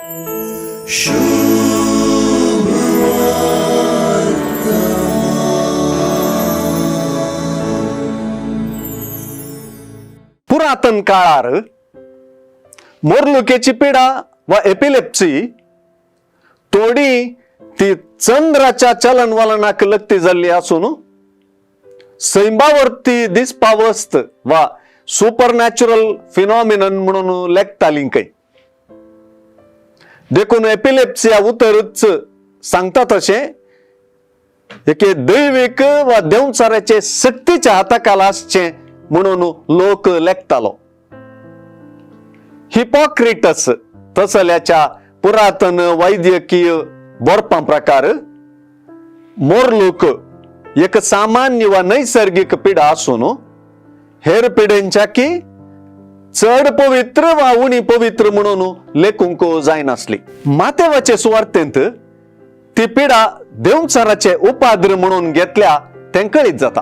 पुरातन काळार मोरलुकेची पिडा वा एपिलेप्सी थोडी ती चंद्राच्या चलनवलनाक लत्ती जाल्ली आसून सैमावरती दिसपा वस्त वा सुपरनॅचरल फिनॉमिनन म्हणून लेखताली खंय. देखून एपिलेप्सिया उतरच सांगता तशें एके दैवीक वा देंवचाराचे सक्तीच्या हाताखाला आसचें म्हणून लोक लेखतालो. हिपोक्रिटस तसल्याच्या पुरातन वैद्यकीय बरपां प्रकार मोरलूक एक सामान्य वा नैसर्गिक पिडा आसून हेर पिडेंच्या की चड पवित्र वा उणी पवित्र म्हणून लेखूंक जायनासली. मातेवाचे सुवार्तेंत ती पिडा देंवचाराचे उपाद्र म्हणून घेतल्या तें कळीत जाता.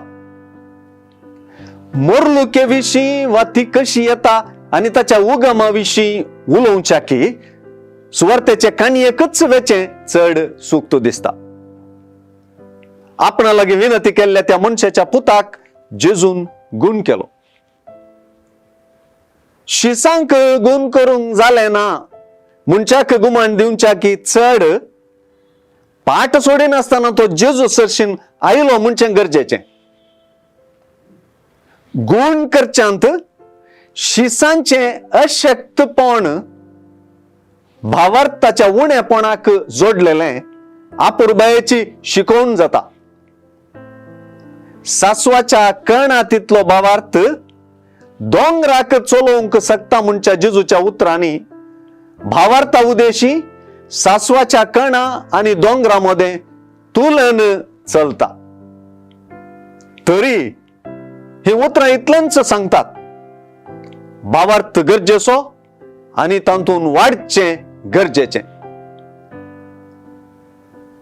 मोरलुके विशीं वा ती कशी येता आनी ताच्या उगमा विशीं उलोवच्या की सुवार्तेचे काणयेकच वेचें चड सुक्त दिसता. आपणा लागीं विनंती केल्ल्या त्या मनशाच्या पुताक जेजून गुण केलो. शिसांक गुण करूंक जालें ना मनशाक गुमान दिवच्या की चड पाट सोडिनासतना तो जेजू सरशीन आयलो म्हणचें गरजेचें. गुण करच्यांत शिसांचें अशक्तपण भावार्थाच्या उणेपणाक जोडलेलें आपुरबायेची शिकोवन जाता. सासवाच्या कणा तितलो भावार्थ दोंगराक चलोवंक शकता म्हणच्या जेजूच्या उतरांनी भावार्था उदेशी सासवाच्या कणा आनी दोंगरा मदें तुलन चलता. तरी ही उतरां इतलेंच सांगतात, भावार्थ गरजेचो आनी तातूंत वाडचें गरजेचें.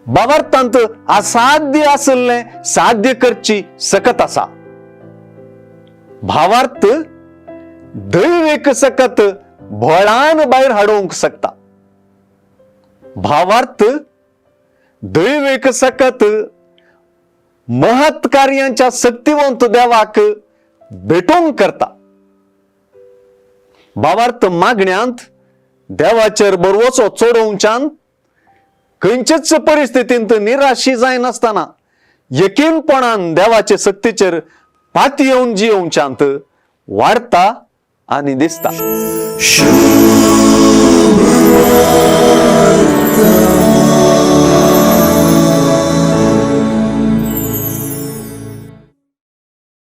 भावार्थांत असाध्य आशिल्लें साध्य करची सकत आसा. भावार्थ दैवीक सकत बळान भायर हाडोवंक शकता. भावार्थ दैवीक सकत महत् कार्यांच्या शक्तिवंत देवाक भेटोवंक करता. भावार्थ मागण्यांत देवाचेर बरवचो चडोवच्यान खंयचेच परिस्थितींत निराशी जायनासतना यकीनपणान देवाचे सक्तीचेर पातयेवन जियोवच्यांत वाडता आनी दिसता. शुभ.